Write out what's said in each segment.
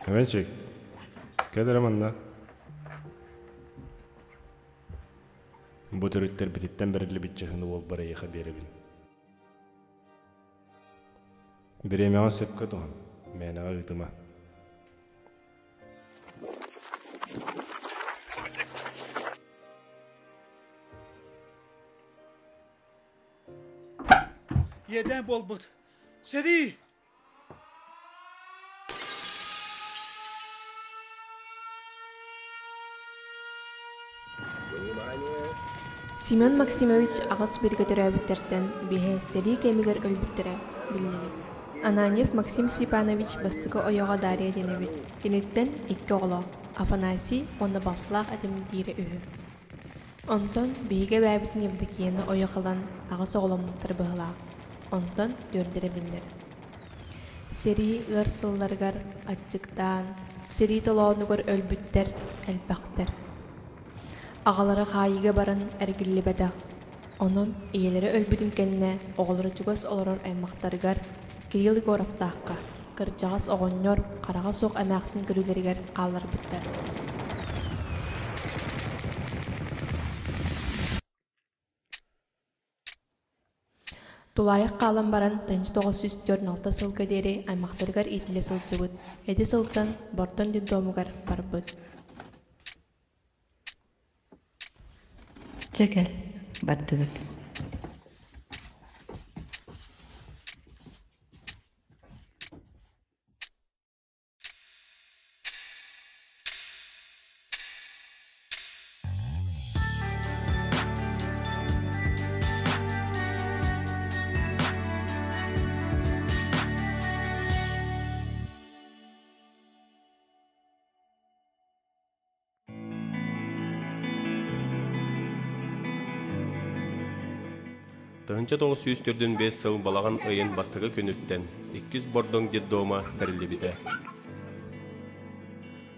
Эменчик, кэл эрэ манна. Бу төрүттэрбититтэн бэриллибит чаһыны уолбар эйиэхэ биэрэбин. Бириэмэҕин сөпкө туһан, мээнэҕэ ыытыма. Иэдээн буолбут. Сэрии! Семен Максимович аҕыс бииргэ төрөөбүттэртэн биһэ сэрии кэмигэр өлбүттэрэ биллилик. Ананьев Максим Степанович бастакы ойоҕо Дарья диэн эбит. Киниттэн икки оҕолоох, Афанасий уонна балтылаах этим диирэ үһү. Онтон биһиги эбээбитин Евдокияны ойох ылан аҕыс оҕоломмуттар быһыылаах, онтон түөрдэрэ биллэр. Сэрии ыар сылларыгар аччыктаан, сэрии толоонугар өлбүттэр элбэхтэр. Аҕалара хаайыыга баран эргиллибэтэх, онон ийэлэрэ өлбүтүн кэннэ оҕолоро чугас олорор аймахтарыгар Кирилл Егоровтаахха кырдьаҕас оҕонньор хараҕа суох эмээхсин көрүүлэригэр хаалларбыттар. Тулаайах хаалан баран 1946 сылга диэри аймахтарыгар иитиллэ сылдьыбыт, ити сылтан Бордон детдомугар барбыт. Чэ кэл, бардыбыт. 1945 сыл балаҕан ыйын бастакы күнүттэн иккис Бордоҥ детдома тэриллибитэ.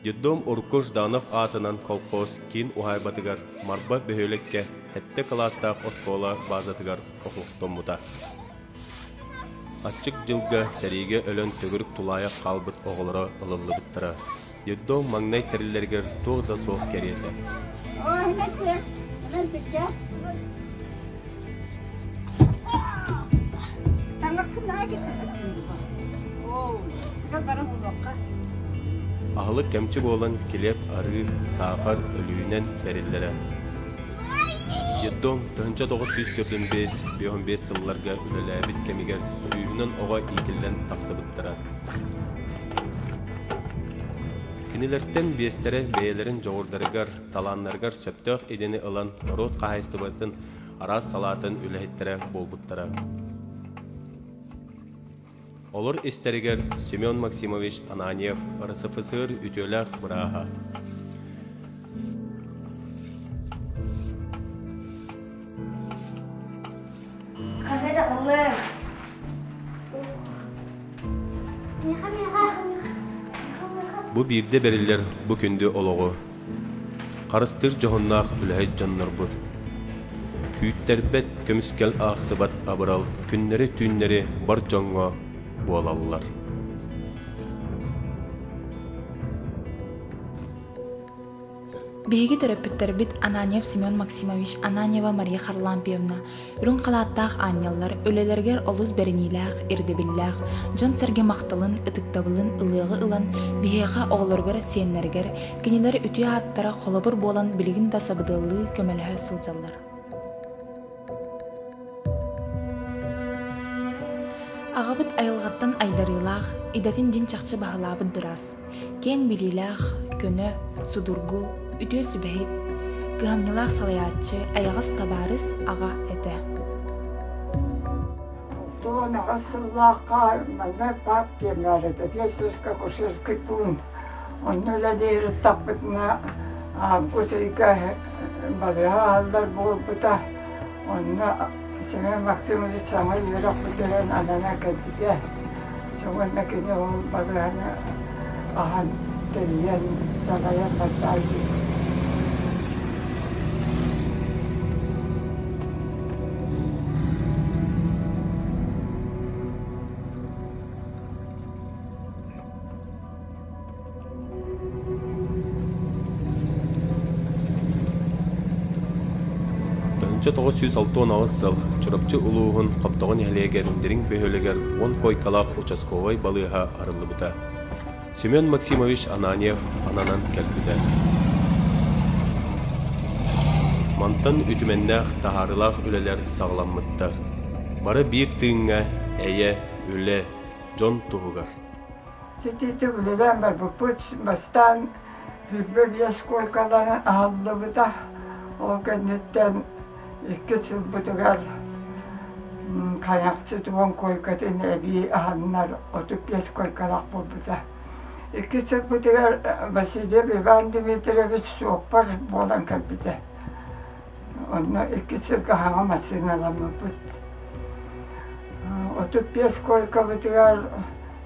Детдом урукку Жданов аатынан колхоз киин уһаайбатыгар Марба бөһүөлэккэ сэттэ кылаастаах оскуола базатыгар оһохтоммута. Аччык дьылга сэриигэ өлөн төгүрүк тулаайах хаалбыт оҕолоро ылыллыбыттара. Детдом маҥнай тэриллэригэр туох да суох кэриэтэ. Аһылык кэмчи буолан килиэп, арыы, саахар өлүүнэн бэриллэрэ. Детдом 1945-55 сылларга үлэлээбит кэмигэр сүүһүнэн оҕо иитиллэн тахсыбыттара. Кинилэртэн биэстэрэ бэйэлэрин дьоҕурдарыгар, талааннарыгар сөптөөх идэни ылан норуот хаһаайыстыбатын араас салаатын үлэһиттэрэ буолбуттара. Олор истэригэр Семен Максимович Ананьев РСФСР үтүөлээх бырааһа. Бу биирдэ бэриллэр бу күндү олоҕу харыстыыр дьоһуннаах үлэһит дьоннорбут. Күүттэрбэт көмүскэл аахсыбат абырал күннэри-түүннэри бар дьоҥҥо буолаллар. Биһиги төрөппүттэрбит Ананьев Семен Максимович, Ананьева Мария Харлампьевна үрүҥ халааттаах аанньаллар үлэлэригэр олус бэриниилээх, ирдэбиллээх, дьон-сэргэ махталын, ытыктабылын ылыаҕы ылан, биһиэхэ оҕолоругар, сиэннэригэр, кинилэр үтүө ааттара холобур буолан билигин да сабыдыаллыы, көмөлөһө сылдьаллар. Аҕабыт айылҕаттан айдарыылаах, идэтин дьиҥ-чахчы баһылаабыт быраас. Киэҥ билиилээх, көнө, судургу, үтүө сүбэһит, кыһамньылаах салайааччы, айаҕас табаарыс аҕа этэ. 98 сыллаахха манна парк диэн баар этэ, фельдшерско-акушерский пункт. Онно үлэлиир ыттахпытына август ыйга балыыһа аһыллар буолбута. Онно Семен Максимович саҥа үөрэх бүтэрэн ананан кэлбитэ. Уонна кини ол балыыһаны аһан, тэрийэн, салайан бардааччы. 1968 сыл Чурапчы улууһун Хоптоҕо нэһилиэгэр Дириҥ бөһүөлэгэр уон куойкалаах участковай балыыһа арыллыбыта. Семен Максимович Ананьев ананан кэлбитэ. Мантан үтүмэннээх таһаарыылаах үлэлэр саҕаламмыттар. Бары биир тыыҥҥа эйэ, үлэ, дьон туһугар. Ситиити үлэлээн барбыппыт. Бастаан 25 куойкалары аһыллыбыта. Ол кэнниттэн икки сылбытыгар Хайахсыт уон куойкатын эбии аһаннар 35 куойкалаах буолбута. Икки сылбытыгар Васильев Иван Дмитриевич суоппар буолан кэлбитэ. Онно икки сылга хаҥа массыыналаммыппыт. 35 куойкабытыгар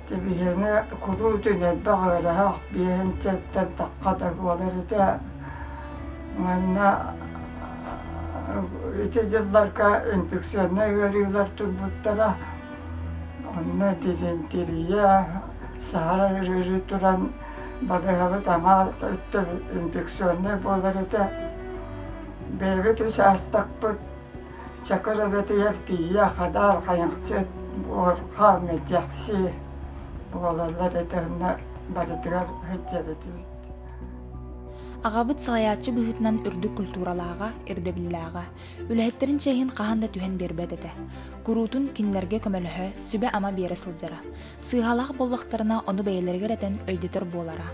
Тибиһиэнэ куруутун элбэх ыарыһах биэһинчэттэн тахха да буолар этэ. Манна ити дьылларга инфекционнай ыарыылар турбуттара. Онно дизентерия, саһарар ыарыы туран балыыһабыт аҥаар өттө инфекционнай буолар этэ. Бэйэбит учаастакпыт Чакыр эбэтигэр тиийэ хадаар хайахсыт, буорха, мэлдьэхси буолаллар этэ онно барытыгар сылдьар этибит. Аҕабыт салайааччы быһыытынан үрдүк культуралааҕа, ирдэбиллээҕэ. Үлэһиттэрин чэйин хаһан да түһэн биэрбэт этэ. Куруутун кинилэргэ көмөлөһө, сүбэ-ама биэрэ сылдьара. Сыыһалаах буоллахтарына ону бэйэлэригэр этэн өйдөтөр буолара.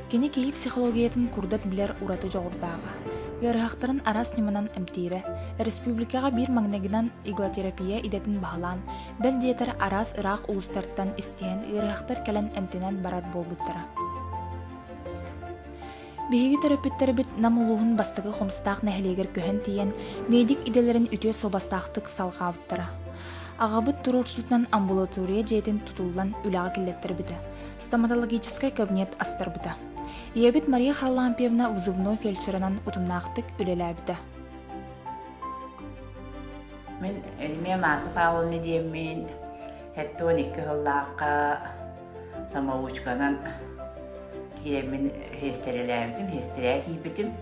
Кини киһи психологиятын курдат билэр ураты дьоҕурдааҕа. Ыарыһахтарын араас ньыманан эмтиирэ, республикаҕа биир маҥнайгынан иглотерапия идэтин баһылаан, бэл диэтэр араас ыраах улуустартан истиһэн ыарыһахтар кэлэн эмтэнэн барар буолбуттара. Биһиги төрөппүттэрбит Нам улууһун бастакы Хомустаах нэһилиэгэр көһөн тиийэн, медик идэлэрин үтүө суобастаахтык салҕаабыттара. Аҕабыт туруорсуутунан амбулатория дьиэтин тутуллан үлэҕэ киллэттэрбитэ. Стоматологическай кабинет астарбыта. Ийэбит Мария Харлампьевна вызывной фельдшерынан утумнаахтык үлэлээбитэ. Мин Эльмия Марта Павловна диэммин 72 сыллаахха самоучканан киирэммин сиэстэрэлээбитим, сиэстэрээ киирбитим.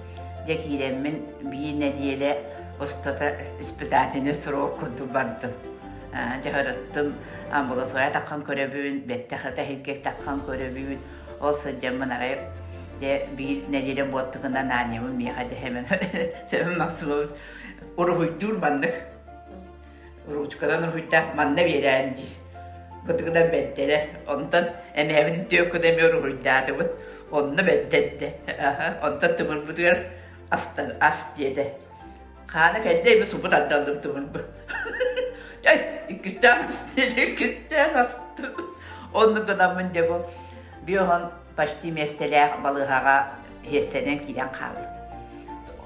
Дьэ киирэммин биир нэдиэлэ устата испытательный срок курдук бардым. Дьаһарыттым, амбулатория таххан көрөбүн, бэттэх этэһиргэ таххан көрөбүн. Ол сылдьаммын арай дьэ биир нэдиэлэ буоттугунан аанньабын миэхэ дьэ Семен Максимович уруһуйдуур маннык ручканан уруһуйдаах манна биэрээн диир. Бытыгынан бэрдэрэ. Онтон эмээбитин түөккүнэ эмиэ уруһуйдаатыбыт. Онно бэрдэрдэ. Онтон тымырбытыгар астан ас диэтэ. Хаана кэллэ эми субут ардаллым тымырбы. Иккистээн ас диэтэ, иккистээн астым. Оннук гынаммын дьэ бу биоһон почти миэстэлээх балыыһаҕа иэстэнэн киирэн хааллым.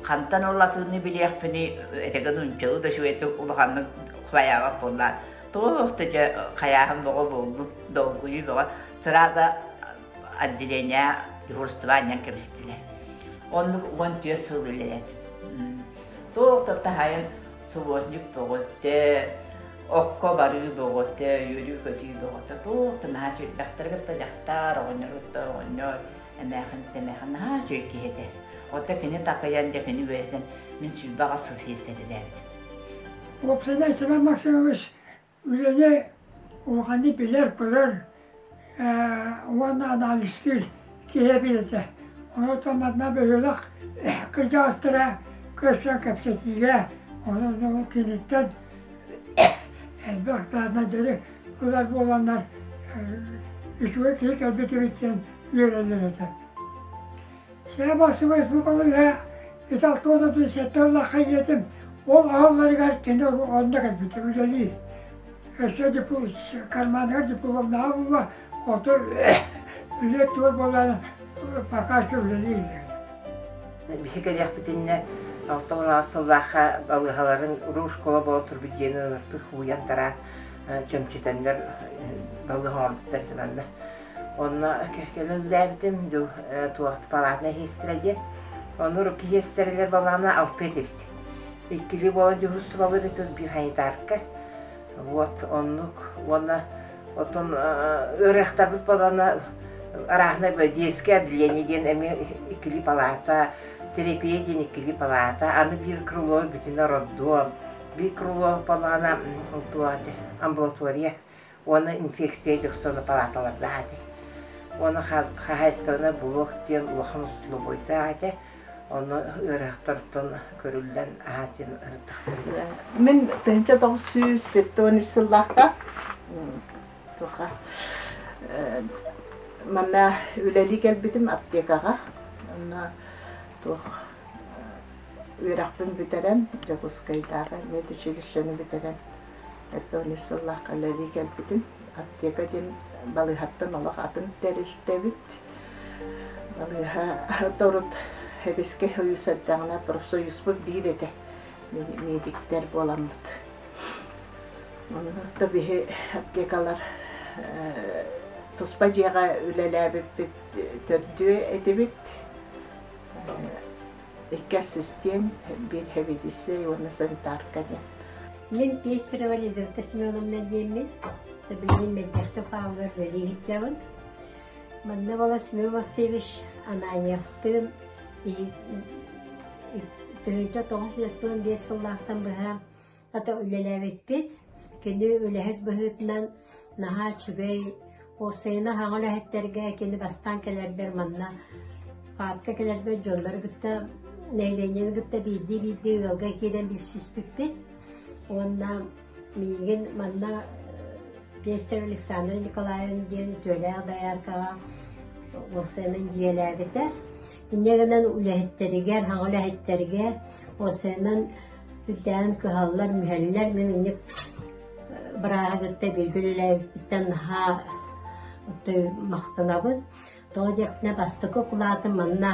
Хантан ол атыыны билиэхпиний, этэгэ нууччалыы да үчүгэйдик улаханнык хайаабат буоллаан. Туох да дьэ хайааһын бөҕө буоллум, долгуйуу бөҕө. Сразу отделение дежурство анньан кэбистилэр. Оннук 14 сыл үлэлээтим. Туох да таһайын субботник бөҕөтө, окко барыы бөҕөтө, үөрүү-көтүү бөҕөтө. Туох да наһаа үчүгэй дьахтары кытта дьахтар, оҕонньору кытта оҕонньор. Эмээхин эмээхин наһаа үчүгэй киһи этэ. Оттон кини такыйан, дьэ кини үөрэтэн, мин 28 сыл сиэстэрэлээбитим. Уопсайынан Семен Максимович үлэни улаханнык билэр-көрөр уонна анализтыыр киһи эбит этэ. Онон манна бөһүөлэк кырдьаҕастара көрсөн кэпсэтиигэ, онон киниттэн элбэх дааннайдары ылар буоланнар үчүгэй киһи кэлбит эбит диэн үөрэллэр этэ. Сэрэ Максимович бу балыыһа ити 67 ыллахха ийэтим ол аһылларыгар кини онно кэлбитэ үлэлии. Өссө карманыгар дипломнаҕа булла, оту үлэ туор буолан пока что үлэлии Биһи кэлиэхпитиннэ 66 сыллаахха балыыһаларын уруу школа буолан турбут дьиэни ыныртык хууйан тараан чөмчөтөннөр балыыһа оҥорбуттар манна. Онно кэлэн үлэлээбитим туох палатная сестра диэн. Ону урукку сиэстэрэлэр балаана алтыа этибит. Иккилии буолан дьуһуурсубалыыр этибит биир санитарка. Вот оннук уонна оттон ыарыһахтарбыт балаана арааһынай детское отделение диэн эмиэ иккилии палата. Терапия диэн иккилии палаата, аны биир крыло бүтүн роддом, биир крыло палаана амбулатория уонна инфекция дьохсоно палааталардаах этэ. Уонна хаһаайыстыбаннай блок диэн улахан усулуобуйдаах этэ. Ону ыарыһахтартан көрүллэн аһаатын ырыттахтарына. Мин 1973 сыллаахха туха манна үлэлии кэлбитим аптекаҕа. Онно туох үөрэхпин бүтэрэн Дьокуускайдааҕы медучилищены бүтэрэн 73 сыллаахха үлэлии кэлбитим. Аптека диэн балыыһаттан олох атын тэрилтэбит. Балыыһа торут Хэбискэ союз эрдэҕинэ профсоюзпут биир этэ. Медиктэр буоламмыт. Онно биһи аптекалар туспа дьиэҕэ үлэлээбиппит төрдүө этибит. Икки ассистент, биир сэбиэдиссэй уонна санитарка диэн. Мин Пестерова Елизавета Семеновна диэммин, билигин Мэлдьэхси Павловар үлэлии сылдьабын. Манна буола Семен Максимович Ананьевтыын 1995 сыллаахтан быһа ата үлэлээбиппит. Кини үлэһит быһыытынан наһаа үчүгэй уопсайына хаҥа үлэһиттэргэ кини бастаан кэлэрбэр манна паапка кэлэрбэр дьоннору кытта нэһилиэнньэни кытта биирдии-биирдии ыалга киирэн билсиспиппит. Уонна миигин манна Пестеров Александр Николаевич диэн үтүөлээх дояркаҕа уопсайынан дьиэлээбитэ. Инньэ гынан үлэһиттэригэр, хаҥа үлэһиттэригэр уопсайынан үрдээн кыһаллар, мүһэллэр. Мин инник бырааһы кытта бииргэ үлэлээбиппиттэн наһаа махтанабын. Тоҕо диэхпинэ бастакы укулаатым манна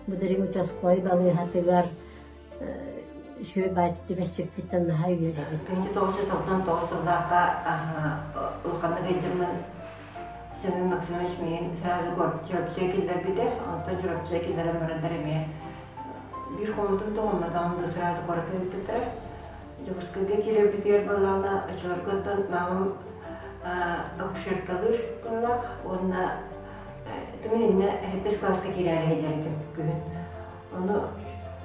Бударин участковай балыыһатыгар үчүгэй баайдык түбэспиппиттэн наһаа үөрэбин. 1969 сыллаахха улаханнык ыйдьыммын Семен Максимович миигин сразу Чурапчыга киллэрбитэ. Онтон Чурапчыга киллэрэн бараннар эмиэ биир хомутун тоҕумматаҕым да сразу куоракка ыыппыттара. Дьокуускайга киирэрбитигэр буоллаҕына оччолорго оттон маамам акушеркалыыр быһыылаах уонна түмэн иннэ сэттис кылааска киирээри сылдьар этим күһүн. Ону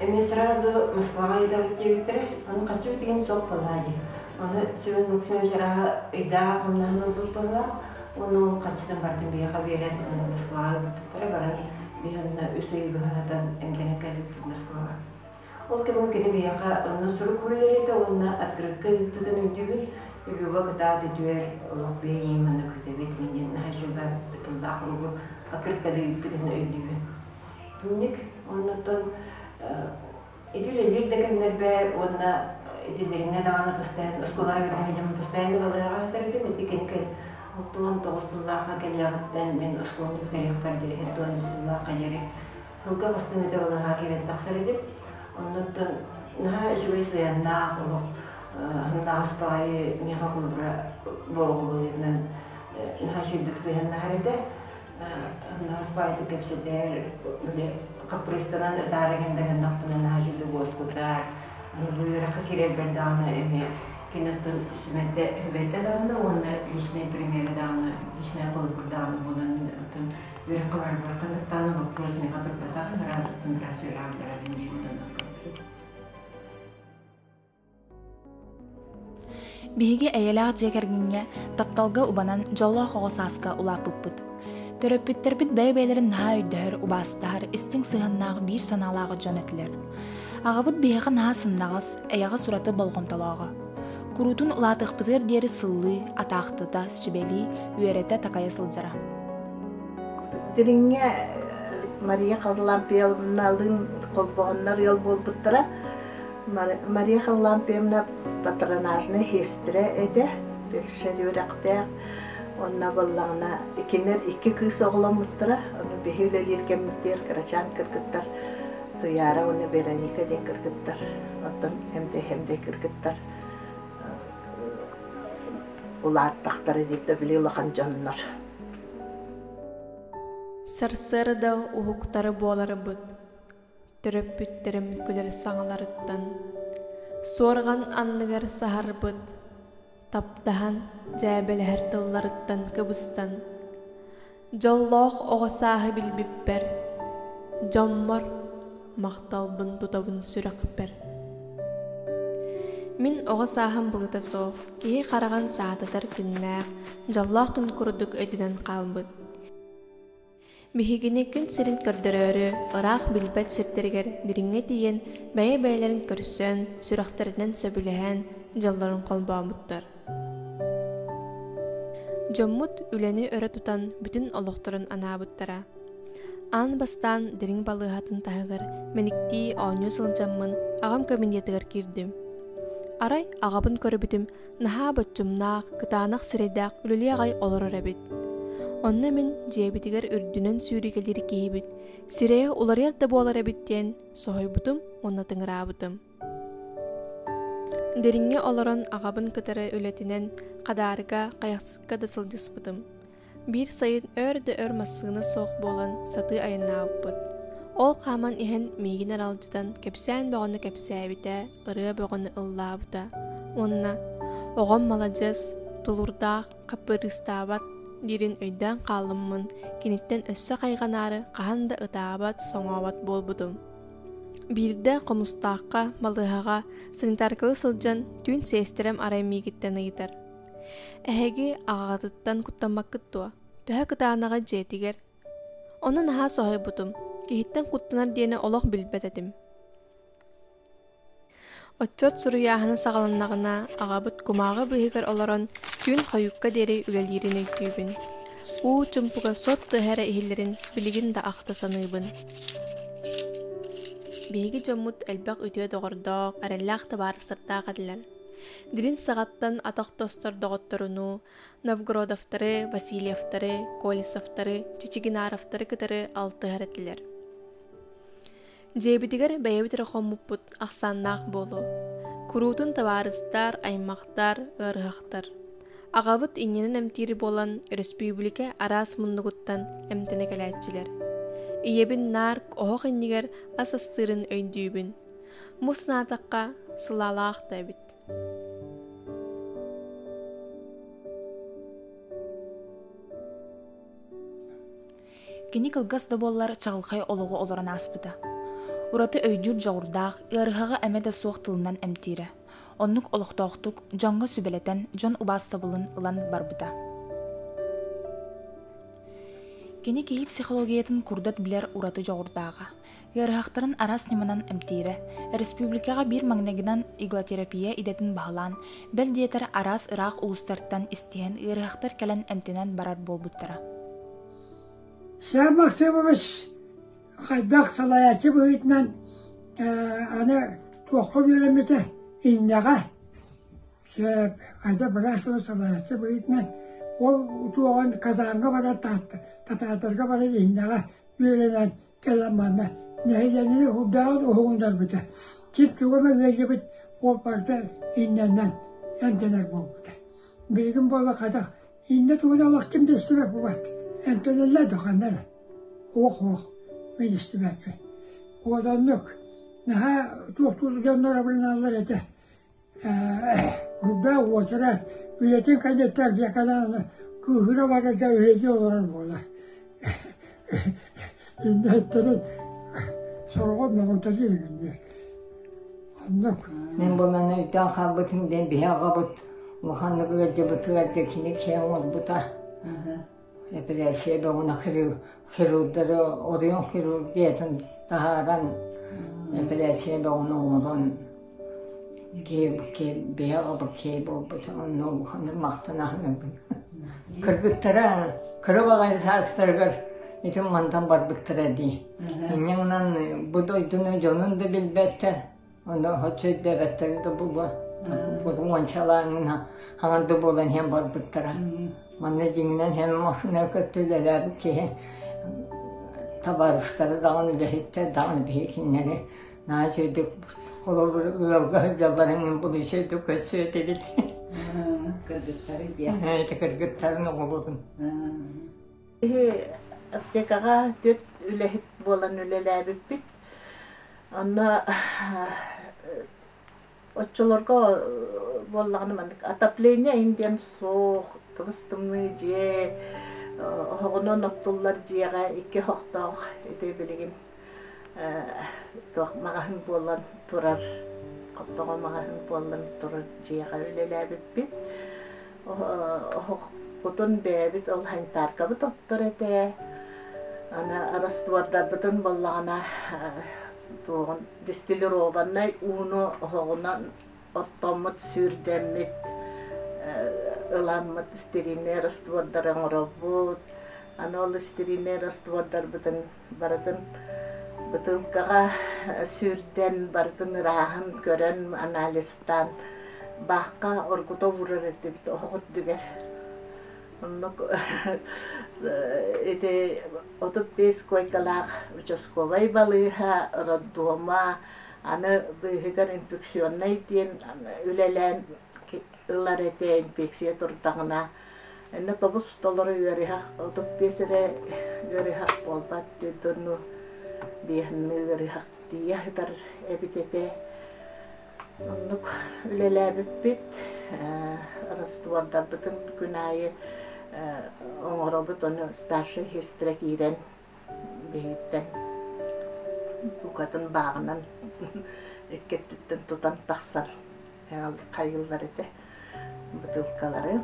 эмиэ сразу Москваҕа ыытабыт диэбиттэрэ. Ону хаччы бүтүгүн суох буоллаҕа дии. Ону Семен Максимович арааһа ыйдаах хамнаһын ылбыт быһыылаах. Уонна ол хаччытын барытын биһиэхэ биэрэн уонна Москваҕа ыыппыттара. Баран биһи онно үс ый быһаатан эмтэнэн кэлбиппит Москваҕа. Ол кэмҥэ кини биһиэхэ онно сурук суруйар этэ уонна открытка ыыппытын өйдүүбүн. Люба кытаат үтүөр олох биһиги манна күтэбит минньин наһаа үчүгэй тыллаах ругу открыткада ыыппытын өйдүүбүн. Инник оннуттан ити үлэлиир да кэмнэрбэр уонна итилэринэ даҕаны постоянно оскуолаҕа үөрэнэ постоянно балыыһаҕа сытар этим. Ити кэнникэн 69 сыллаахха кэлиэҕиттэн мин оскуоланы бүтэриэхпэр диэри 73 сыллаахха диэри сылга хастыы эмэтэ балыыһаҕа киирэн тахсар этим. Оннуттан наһаа үчүгэй сыһыаннаах олох ханнаҕас баҕайы миэхэ холобура буолугулуйунан наһаа үчүгэйдик сыһыаннаһар этэ. Ханнаҕас баҕайытык кэпсэтэр, били хаппырыыстанан ытаары гыннахпына наһаа үчүгэйдик уоскутар. Аны бу үөрэххэ киирэрбэр даҕаны эмиэ кини оттон сүмэтэ сүбэтэ даҕаны уонна личнэй примерэ даҕаны, личнэй холобур даҕаны буолан мин оттон үөрэххэ барарбар ханнык вопрос миэхэ турбатах, ыраатыттан быраас үөрэҕин барабын диэн Биһиги эйэлээх дьиэ кэргэҥҥэ тапталга убанан дьоллоох оҕо сааска улааппыппыт. Төрөппүттэрбит бэйэ-бэйэлэрин наһаа өйдөһөр, убаастаһар, истиҥ сыһыаннаах биир санаалаах дьон этилэр. Аҕабыт биһиэхэ наһаа сымнаҕас, эйэҕэс ураты болҕомтолооҕо. Куруутун улаатыахпытыгар диэри сыллыы, атаахтата, сүбэлии, үөрэтэ-такайа сылдьара. Дириҥҥэ Мария Харлампьевналыын холбоһоннор ыал буолбуттара. Мария Харлампьевна патронажнай сиэстэрэ этэ, фельдшер үөрэхтээх. Онно буоллаҕына кинилэр икки кыыс оҕоломмуттара. Ону биһи үлэлиир кэммитигэр кырачаан кыргыттар Туйаара уонна Вероника диэн кыргыттар, оттон эмдэй-эмдэй кыргыттар улааттахтара диэтэ били улахан дьоннор. Сарсыарда уһуктары буоларбыт, төрөппүттэрим күлэр саҥаларыттан, суорҕан анныгар саһарбыт, таптаһан дьээбэлэһэр тылларыттан кыбыстан, дьоллоох оҕо сааһы билбиппэр, дьоммор махталбын тутабын сүрэхпэр. Мин оҕо сааһым былыта суох, киһи хараҕын саататар күннээх, дьоллоох күн курдук өйдөнөн хаалбыт. Биһигини күн сирин көрдөрөөрү ыраах билбэт сирдэригэр дириҥҥэ тиийэн бэйэ-бэйэлэрин көрсөн, сүрэхтэринэн сөбүлэһэн, дьоллорун холбообуттар. Дьоммут үлэни өрө тутан бүтүн олохторун анаабыттара. Аан бастаан дириҥ балыыһатын таһыгар мэниктии оонньуу сылдьаммын аҕам кабинетыгар киирдим. Арай аҕабын көрбүтүм наһаа боччумнаах, кытаанах сирэйдээх үлэлии аҕай олорор эбит. Онно мин дьиэбитигэр үрдүнэн сүүрүкэлиир киһибит сирэйэ уларыйар да буолар эбит диэн соһуйбутум уонна тыҥыраабытым. Дириҥҥэ олорон аҕабын кытары үлэтинэн Хадаарга, Хайахсыкка да сылдьыспытым. Биир сайын өөр да өр массыына суох буолан сатыы айаннаабыппыт. Ол хааман иһэн миигин аралдьытан кэпсээн бөҕөнү кэпсээбитэ, ырыа бөҕөнү ыллаабыта уонна «Оҕом маладьыас, тулуурдаах, хаппырыыстаабат» диирин өйдөөн хааллыммын, киниттэн өссө хайҕанаары хаһан да ытаабат, соҥообот буолбутум. Биирдэ Хомустаахха, балыыһаҕа санитаркалыы сылдьан түүн сиэстэрэм арай миигиттэн ыйытар: «Эһиги аҕаҕытыттан куттаммаккыт дуо? Төһө кытаанаҕый дьиэтигэр?» Ону наһаа соһуйбутум, киһиттэн куттанар диэни олох билбэт этим. Отчуот суруйааһына саҕаланнаҕына, аҕабыт кумааҕы быыһыгар олорон түүн хойукка диэри үлэлиирин өйдүүбүн. Уу чумпуга сот тыаһа эрэ иһиллэрин билигин да ахта саныыбын. Биһиги дьоммут элбэх үтүө доҕордоох, эрэллээх табаарыстардаах этилэр. Дириҥ саҕаттан атах тостор доҕотторунуу Новгородовтары, Васильевтары, Колесовтары, Чичигинаровтары кытары алтыһар этилэр. Дьиэбитигэр бэйэбит эрэ хоммуппут ахсааннаах буолуо. Куруутун табаарыстар, аймахтар, ыарыһахтар. Аҕабыт иннинэн эмтиир буолан, өрөспүүбүлүкэ араас муннугуттан эмтэнэ кэлээччилэр. Ийэбин наар оһох иннигэр ас астыырын өйдүүбүн. Бу санаатахха, сылаалаах да эбит. Кини кылгас да буоллар чаҕылхай олоҕу олорон ааспыта. Ураты өйдүүр дьоҕурдаах, ыарыһаҕы эмэ да суох тылынан эмтиирэ. Оннук олохтоохтук, дьоҥҥо сүбэлэтэн, дьон убаастабылын ылан барбыта. Кини киһи психологиятын курдат билэр ураты дьоҕурдааҕа. Ыарыһахтарын араас ньыманан эмтиирэ. Республикаҕа биир маҥнайгынан иглотерапия идэтин баһылаан, бэл диэтэр араас ыраах улуустартан истиһэн ыарыһахтар кэлэн эмтэнэн барар буолбуттара. Сергей Максимович хайдах салайааччы быһыытынан аны туохха үөрэммитэ иннэҕэ сөп хайдах быраас салайааччы быһыытынан ол туоҕун Казанга барар татаардарга барар иннэҕэ үөрэнэн кэлэн манна нэһилиэнньэни урдааҕын уһугуннарбыта. Ким тугу эмэ ыалдьыбыт ол барыта иннэнэн эмтэнэр буолбута. Билигин буолла хайдах иннэ тугун олох ким да истибэт бубат. Эмтэнэллэр да ханна эрэ. Ох-ох, мин истибэппин. Уоданнык наһаа туохтуур дьоннор абырыналлар этэ. Урдаах уочарат үлэтин кэнниттэн дьиэкэлээн кыыһыра барыта үлэлии олорор буолар. Иннэттэрин сороҕор мөҕүтэлиир игиннэр. Оннук. Мин булан өйдөөн хаалбытым диэн биһи аҕабыт улаханнык ыалдьыбытыгар дьэ кини киэҥ уолбута. Эпэрээссийэ бөҕөнө хирурдары оройуон хирургиятын таһааран эпэрээссийэ бөҕөнө оҥорон биһи аҕабыт киһи буолбута онно улаханнык махтана саныыбын. Кыргыттара кыра баҕайы саастарыгар ити мантан барбыттара дии. Инньэ гынан бу дойдуну дьонун да билбэттэр Онно оччо өйдөөбөттөрө да буолуо. Уончалааҥҥын хаҥан да буолан иһэн барбыттара. Манна дьиҥинэн һэн массыына көттө үлэлээбит киһи табаарыстара даҕаны үлэһиттэр даҕаны биһи кинилэри наһаа үчүгэйдик холобур ыалга сылдьалларын буну үчүгэйдик көрсүө этибит. Кыргыттары диэн. Ити кыргыттарын оҕолорун. Биһи аптекаҕа түөрт үлэһит буолан үлэлээбиппит. Онно оччолорго буоллаҕына маннык отопление иһин диэн суох, тыбыс-тымныы дьиэ, оһоҕунан оттуллар дьиэҕэ икки оһохтоох ити билигин. Туох маҕаһын буолан турар, хоптоҕо маҕаһын буолан турар дьиэҕэ үлэлээбиппит. Оһохпутун бэйэбит ол санитаркабыт оттор этэ. Аны раствордарбытын буоллаҕына туоҕун дистиллированнай ууну оһоҕунан оттоммут, сүүрдэммит, ыламмыт стерильнэй раствордары оҥоробут. Аны ол стерильнэй раствордарбытын барытын бытыылкаҕа сүүрдэн, барытын ырааһын көрөн, анализтаан баахха оргута уурар этибит оһох үрдүгэр. Оннук ити 35 койкалаах участковай балыыһа, роддома, аны быыһыгар инфекционнай диэн үлэлээн ылар этэ инфекция турдаҕына. Иннэ тобус толору ыарыһах, 35 эрэ ыарыһах буолбат дьонну биэһинныы ыарыһах тиийэ сытар эбит этэ. Оннук үлэлээбиппит, раствордарбытын күн аайы оҥоробут, ону старшай сестра киирэн биһигиттэн букатын бааҕынан икки өттүттэн тутан тахсан хайыыллар этэ бытыылкалары.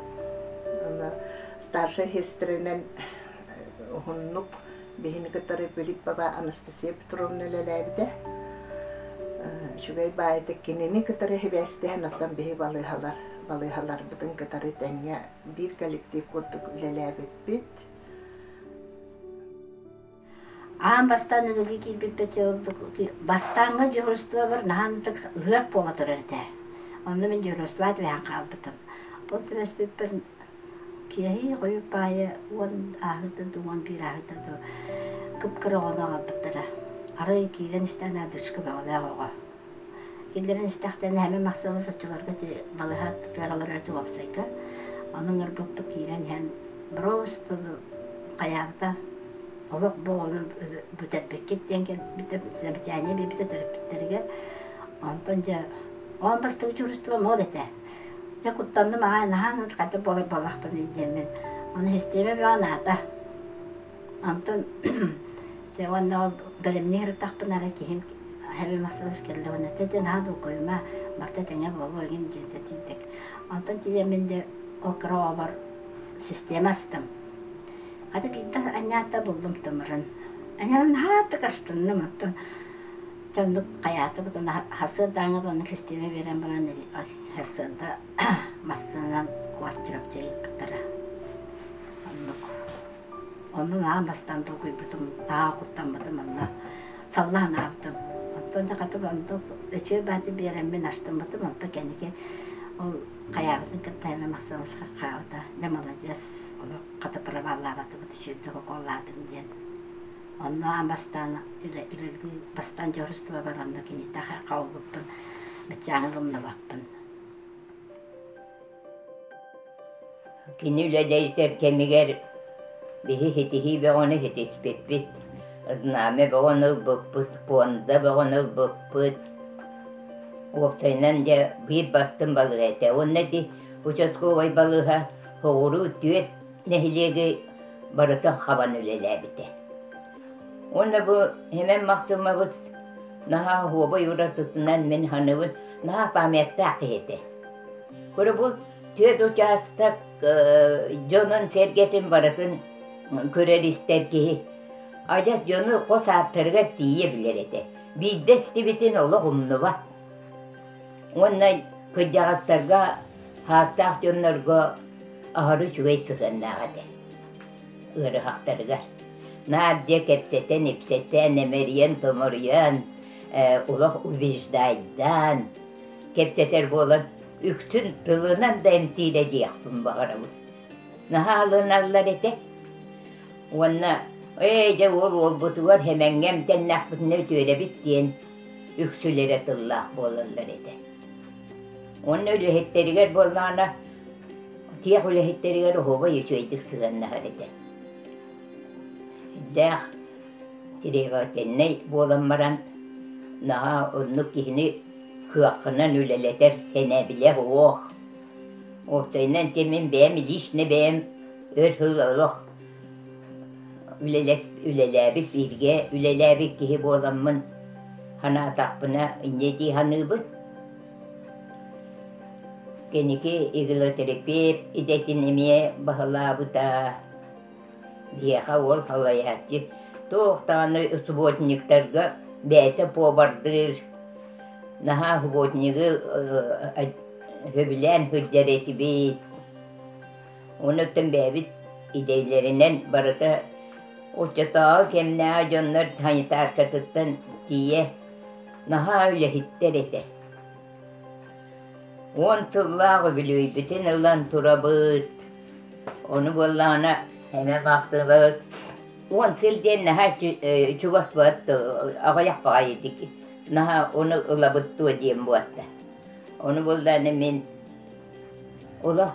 Аны старшай сестрэнэн уһуннук биһини кытары Филиппова Анастасия Петровна үлэлээбитэ. Үчүгэй баайыта кинини кытары сибээстэһэн оттон биһи балыыһалар балыыһаларбытын кытары тэҥҥэ биир коллектив курдук үлэлээбиппит. Аан бастаан үлэлии киирбиппит бастааҥҥы дежурствобар наһаа ынтык ыһыах буола турар этэ. Онно мин дежурствоҕа түбэһэн хаалбытым. Ол түбэспиппэр киэһии хойут баайы уон ааһыыта дуу, 11 ааһыыта дуу кып-кыра оҕону аҕалбыттара. Арай киирэн истэҕинэ одышка бөҕөлөөх оҕо. Киллэрэн истэхтэринэ Хэмэ Махсыала соччолорго ити балыһа тыаралар этэ уопсайга. Ону ыҥырбыппыт киирэн иһэн просто хайаабыта олох бу оҕону бүтэрбиккит диэн кэлбитэ замечание биэрбитэ төрөппүттэригэр. Онтон дьэ оон бастакы дьуурустубам ол этэ. Дьэ куттанным аҕай наһаа хайдах буолар буоллахпыный диэммин. Ону систиэмэ бөҕө наада. Онтон дьэ уонна ол бэлэмнии сырыттахпына эрэ киһим хэби масылас кэллэ уонна чэ дьэ наһаа долгуйума барыта тэҥэ буолуо игин дьиэтэ тиийдик. Онтон тиийэммин дьэ ол кыра оҕобор система астым. Хата биирдэ анньаатта буллум тымырын. Анньаан наһаа да астынным оттон дьэ оннук хайаатыбыт уонна сарсыардааҥҥы да оннук систиэмэ биэрэн баран сарсыарда массыынанан квартирабытыгар ыыппыттара. Оннук. Онно наһаа бастаан долгуйбутум, наһаа куттаммытым онно салла санаабытым. Онтон да хата онтон үчүгэй бааты биэрэммин астыммытым, онтон кэнники ол хайаабытын кытта эмэ махсыбыс хаабыта, дьэ маладьыас, олох хата проваллаабатыбыт үчүгэйдик уколлаатын диэн. Онно аан бастаан үлэлии бастаан дьуһуурустуба бар онно кинитэхэ хаалбыппын, баччааҥы умнубаппын. Кини үлэлээтэр кэмигэр биһи ситиһии бөҕөнү ситиспиппит, знамя бөҕөнү ылбыппыт, пуонда бөҕөнү ылбыппыт. Уопсайынан дьэ биир бастыҥ балыыһа этэ. Уонна ити участковай балыыһа соҕуруу түөрт нэһилиэги барытын хабан үлэлээбитэ. Уонна бу Хэмэн Махсымабыт наһаа оһуобай уратытынан мин саныыбын наһаа памяттаах киһи этэ. Көрө бу түөрт учаастак дьонун-сэргэтин барытын көрөр-истэр киһи адьас дьону хос ааттарыгар тиийэ билэр этэ. Биирдэ истибитин олох умнубат. Уонна кырдьаҕастарга, саастаах дьоннорго аһары үчүгэй сыһыаннаах этэ ыарыһахтарыгар. Наар дьэ кэпсэтэн-ипсэтэн, эмэрийэн-томоруйан, олох убеждайдаан кэпсэтэр буолан үксүн тылынан да эмтиирэ диэхпин баҕарабын. Наһаа ылыналлар этэ. Уонна ээ дьэ уол уолбутугар Хэмэҥҥэ эмтэннэхпитинэ үтүөрэбит диэн үксүлэрэ тыллаах буолаллар этэ. Уонна үлэһиттэригэр буоллаҕына тиэх үлэһиттэригэр оһуобай үчүгэйдик сыһыаннаһар этэ. Дээх требовательнай буолан баран наһаа оннук киһини кыаххынан үлэлэтэр сэнэбилэ суох. Уопсайынан ити мин бэйэм лично бэйэм өр сыл олох Үлэлээбит бииргэ үлэлээбит киһи буоламмын санаатахпына инньэ дии саныыбын. Кэнники иглотерапевт идэтин эмиэ баһылаабыта. Биһиэхэ уол салайааччы туох даҕаны субботниктарга бэйэтэ повардыыр, наһаа субботнигы сөбүлээн сылдьар этибит. Онуттан бэйэбит идэлэринэн барыта оччотооҕу кэмнээҕи дьоннор санитаркатыттан тиийэ наһаа үлэһиттэр этэ. Уон сыллаах үбүлүөйбүтүн ылан турабыт. Ону буоллаҕына эмэ баахтыбыт. Уон сыл диэн наһаа чугас буолат аҕыйах баҕайытык наһаа ону ылабыт дуо диэн буолта. Ону буоллаҕына мин олох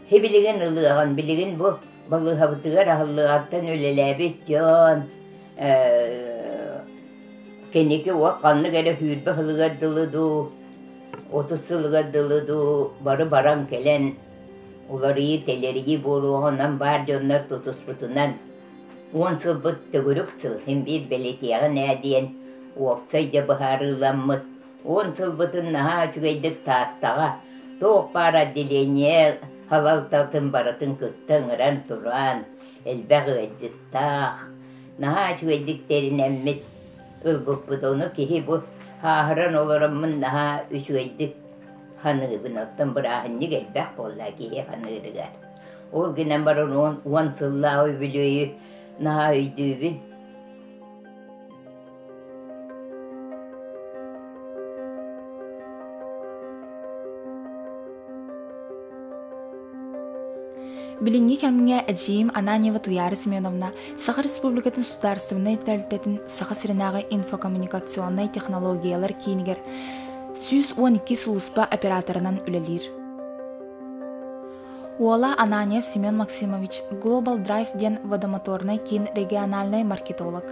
сибилигин ылыаҕын билигин бу балыыһабытыгар аһыллыаҕыттан үлэлээбит дьон кэнники уот ханнык эрэ сүүрбэ сылыгар дылы дуу, 30 сылыгар дылы дуу бары баран кэлэн уларыйыы-тэлэрийии буолуоҕунан баар дьоннор тутуспутунан уон сылбыт төгүрүк сыл син биир бэлиэтиэҕин ээ диэн уопсай дьэ быһаарыыламмыт уон сылбытын наһаа үчүгэйдик Тааттаҕа туох баар отделение салалтатын барытын кытта ыҥыран туран элбэх ыалдьыттаах наһаа үчүгэйдик тэринэммит ылбыппыт. Ону киһи бу һааһыран олороммун наһаа үчүгэйдик саныыбын. Оттон бырааһынньык элбэх буолла киһи саныырыгар. Ол гынан баран уон сыллаах үбүлүөйү наһаа өйдүүбүн. Билиҥҥи кэмҥэ эдьиийим Ананьева Туйаара Семеновна Саха Республикатын судаарыстыбаннай тэрилтэтин Саха сиринээҕи инфокоммуникационнай технологиялар киинигэр 112 сулууспа операторынан үлэлиир. Уола Ананьев Семен Максимович Global Drive диэн водомоторнай киин региональнай маркетолог.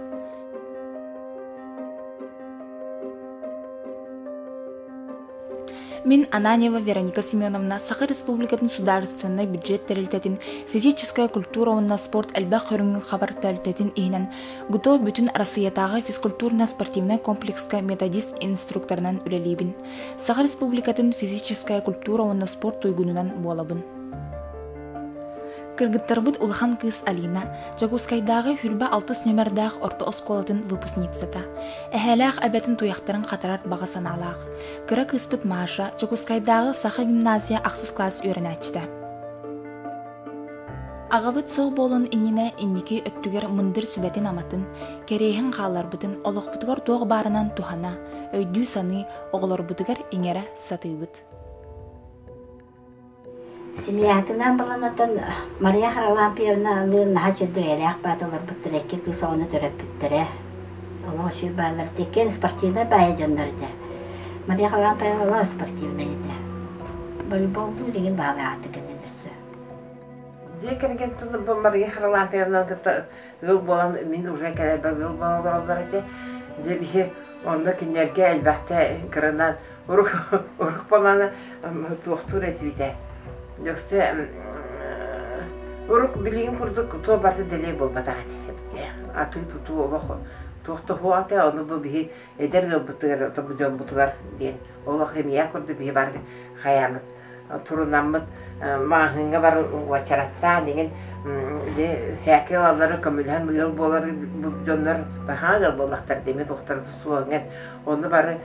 Мин Ананьева Вероника Семеновна Саха Республикатын судаарыстыбаннай бюджет тэрилтэтин физическая культура уонна спорт элбэх көрүҥүн хабар тэрилтэтин иһинэн ГТО бүтүн Арассыыйатааҕы физкультурно-спортивнай комплекска методист-инструкторынан үлэлиибин. Саха Республикатын физическая культура уонна спорт туйгунунан буолабын. Кыргыттарбыт улахан кыыс Алина Дьокуускайдааҕы Хүрбэ алтыс нүмердээх орто оскуолатын выпускницата. Эһээлээх эбэтин туйахтарын хатарар баҕа санаалаах. Кыра кыыспыт Маша Дьокуускайдааҕы Саха гимназия ахсыс класс үөрэнээччитэ. Аҕабыт суох буолуон иннинэ инники өттүгэр мындыр сүбэтин-аматын, кэриэһин хаалларбытын олохпутугар туох баарынан туһана, өйдүү-саныы, оҕолорбутугар иҥэрэ сатыыбыт. Семьятынан баланатан Мария Харлампьевналыын наһаа үчүгэй баат олорбуттара, икки кыыс оҕону төрөппүттэрэ. Олох үчүгэй бааллар этэ. Иккиэн спортивнай баайа дьоннор этэ. Мария Харлампьевна олох спортивнай этэ. Волейболлуу билигин баалаахтык гынан өссө. Дьиэ кэргэн бу Мария Харлампьевнаны кытта ыал буолан мин уже кэлэрбэр ыал буолан олороллор этэ. Дьэ биһи онно кинилэргэ элбэхтэ кыранан урук урук баланы туохтуур этибитэ. Дьөксө урук билигин курдук туох барыта дэлэй буолбатах этэ. Атыы-тутуу олох туох да суох этэ. Ону бу биһи эдэр ыалбытыгар, дьоммутугар диэн олох эмиэ курдук биһи бары хайааммыт турунаммыт маҕаһыыҥҥа баран уочараттаан иҥин һээкки ылаллары көмөлөһөн ыал буолар дьоннор баһаа ыал буоллахтар дэмит охтор суоҥҥын онну бары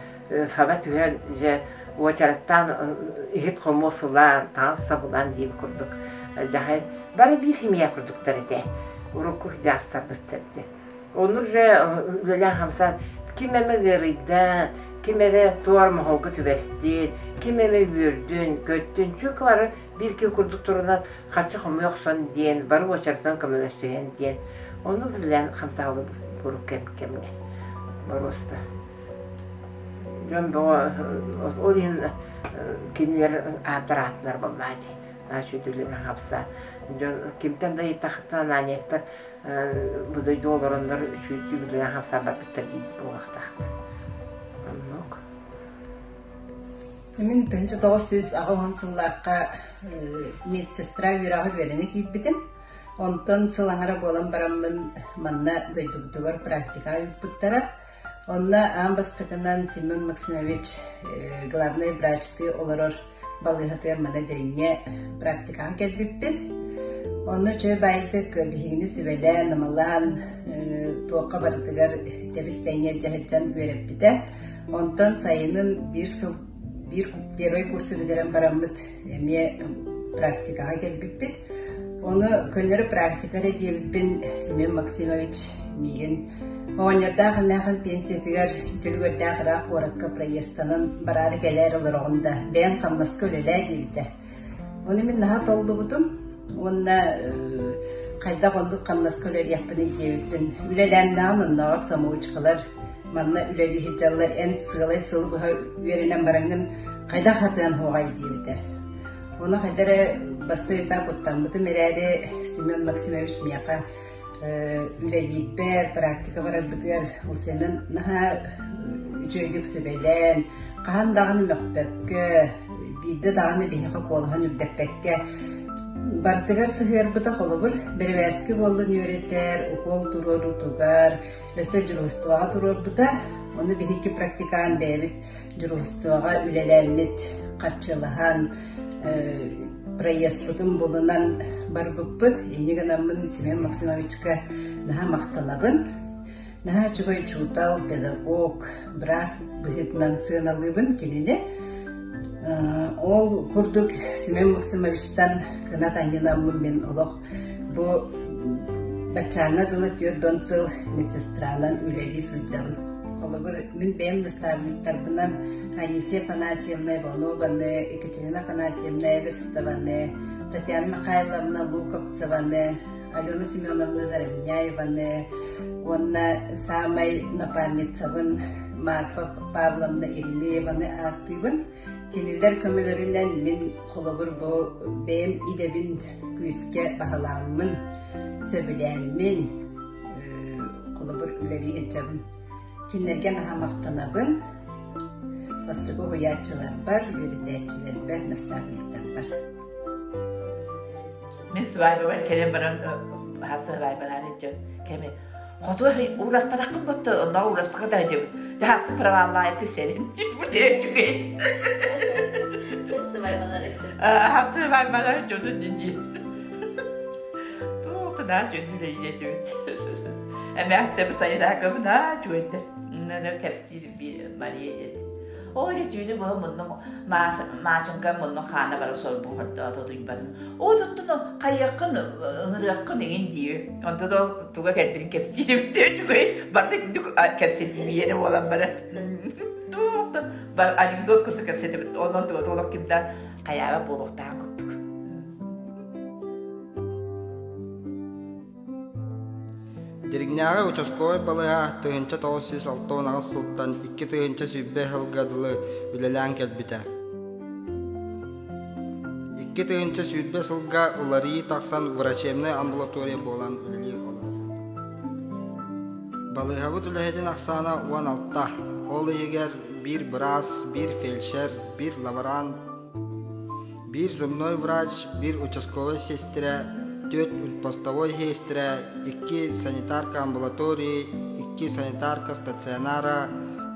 саба түһэн дьэ уочараттаан иһит хомуос ылаан таҥас сабылаан диэн курдук дьаһай бары биир химия курдуктар этэ урукку дьаастарбыттар этэ Оннук же үлэлээн-хамсаан ким эмэ ыарыйда, ким эрэ туор моһолго түбэстин, ким эмэ үөрдүн, көттүн, чүк бары биир киһи курдук турунан харчы хомуйа охсон диэн, бары уочаратынан көмөлөсүһэн диэн. Оннук үлэлээн хамсаабыт бурук кэм кэмҥэ. Боруоста. Дьон бөҕө ол иһин кинилэр ааттар аатынар буоллаа дии. Наша үлэлээн хамсаан. Дьон кимтэн да ыйыттахтына Ананьевтар бу дойду олороннор үчүгэйдик үлэлээн хамсаан барбыттар диир буолуохтаахтар. Оннук. Мин 1980 сыллаахха медсестра үөрэҕи үөрэнэ киирбитим. Онтон сыл аҥара буолан бараммын манна дойдубутугар практика ыыппыттара. Онно аан бастакынан Семен Максимович главнай врачтыы олорор балыыһатыгар маны Дириҥҥэ практикаҕа кэлбиппит. Онно үчүгэй баайдык биһигини сүбэлээн, амалаан, туохха барытыгар тэбис-тэҥҥэ илдьэ сылдьан үөрэппитэ. Онтон сайынын биир сыл биир первый курсу бүтэрэн бараммыт эмиэ практикаҕа кэлбиппит. Ону көннөрү практика эрэ диэбиппин Семен Максимович миигин оҕонньордоох эмээхин пенсиятыгар үтүлүгэрдээх ыраах куоракка проезданан бараары кэлээр олороҕун да бэйэҥ хамнаска үлэлээ диэбитэ. Ону мин наһаа толлубутум уонна хайдах оннук хамнаска үлэлиэхпиний диэбиппин үлэлээмнэҕин оннооҕор самоучкалар манна үлэлии сылдьаллар эн сыалай сыл быһа үөрэнэн бараҥҥын хайдах хатыан хуоҕай диэбитэ. Ону хайда эрэ бастыйта куттаммытым эрээри Семен Максимович миэхэ үлэлиирбэр, практика барарбытыгар Усенын наһаа үчүгэйдик сүбэлээн, хаһан даҕаны мөхпөккө, биирдэ даҕаны биһиэхэ куолаһын үрдэппэккэ барытыгар сыһыарбыта холобур, бэрэбээски буоллун үөрэтэр, укол туруоруутугар, өссө дьуруустубаҕа туруорбута. Ону биһиги практикаан бэйэбит дьуруустубаҕа үлэлээммит, харчылаһан, проездпытын булунан барбыппыт. Инньэ гынаммын Семен Максимовичка наһаа махтанабын. Наһаа үчүгэй учуутал, педагог, быраас быһыытынан сыаналыыбын кинини. Ол курдук Семен Максимовичтан кынат анньынаммын мин олох бу баччааҥҥа дылы 40 сыл медсестранан үлэлии сылдьабын. Холобур, мин бэйэм наставниктарбынан Анисия Афанасьевна Иванованы, Екатерина Афанасьевна Эверстованы, Татьяна Михайловна Луковцеваны, Алена Семеновна Заровняеваны уонна саамай напарницабын Марфа Павловна Еремееваны ааттыыбын. Кинилэр көмөлөрүнэн мин холобур бу бэйэм идэбин күүскэ баһылааммын, сөбүлээммин, холобур үлэлии сылдьабын. Кинилэргэ наһаа махтанабын. Бастакы уһуйааччыларбар, үөрэтээччилэрбэр, наставниктарбар. Мин свадьбабар кэлэн баран хас свадьбалаан дьон кэми хоту уураспатаххын ботто онно уураспака да дьыбыт таһаасты праваллаайы күсэрин үчүгэй хас свадьбалар дьону дии туох да дьону дии эмээхтэ сайдаакабына чуйдэр кэпсиир Мария диэт Оо, дьэ түүнү быһа муннум маачыҥка муннум хаана бара сорбун хордоото утуйбатым. Оо, туттуну хайыаххын ыҥырыаххын иҥин диир. Онтон ол туга кэлбитин кэпсиир үчүгэй. Барыта итинник кэпсэтии буолан бара. Туох бар анекдот курдук кэпсэтибит. Онон туга туолок кимда хайаaba буолуохтаах курдук. Дириҥнээҕи участковай балыыһа 1968 сылтан 2020 сылга дылы үлэлээн кэлбитэ. 2020 сылга уларыйыы тахсан врачебнай амбулатория буолан үлэлии олорор. Балыыһабыт үлэһитин ахсаана 16, ол иһигэр биир быраас, биир фельдшер, биир лаборант, Биир зубной врач, биир участковай сиэстэрэ, түөрт постовой сиэстэрэ, икки санитарка амбулатории, икки санитарка стационара,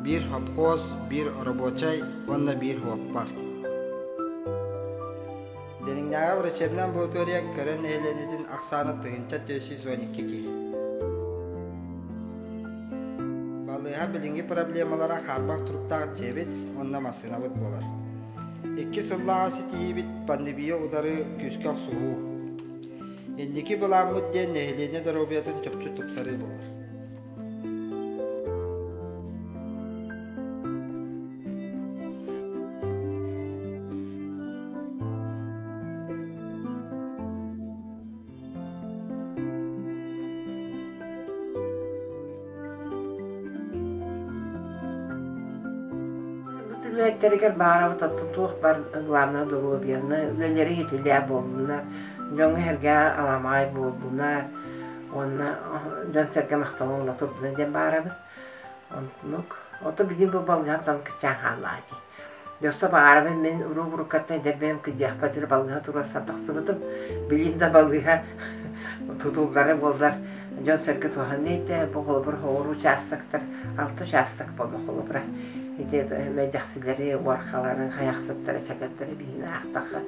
биир хопхуос, биир рабочай уонна биир хуоппар. Дириҥнээҕи врачебнай амбулатория көрөн нэһилиэнньэтин ахсаана 1412 киһи. Балыыһа билиҥҥи проблемалара хаарбах туруктаах дьиэбит уонна массыынабыт буолар. Икки сыллааҕы ситиһиибит пандемия утары күүскэ охсуһуу. Инники былааммыт диэн нэһилиэнньэ доруобуйатын чопчу тупсарыы буолар. Үлэһиттэригэр баарабыт оттон туох бар главное доруобуйаны, үлэлэри иһитилээ буоллунар, дьоҥҥо-сэргэ аламаҕай буоллунар уонна дьон-сэргэ махталын ыла турдунар диэн баарабыт. Оннук. Ото билигин бу балыыһаттан кыччаан хааллаҕа дии. Дьоссо баҕарабын мин уруу-уруккаттан эдэр бэйэм кыдьыахпатыр балыыһа туруорсан тахсыбытым. Билин да балыыһа тутуллара буоллар дьон-сэргэ туһаныа этэ. Бу холобур оҕуруо учаастактар алта учаастак буолла холобура. Ити мэлдьэхсилэри, уорхалары, хайахсыттары, чакырдары биһини аахтахха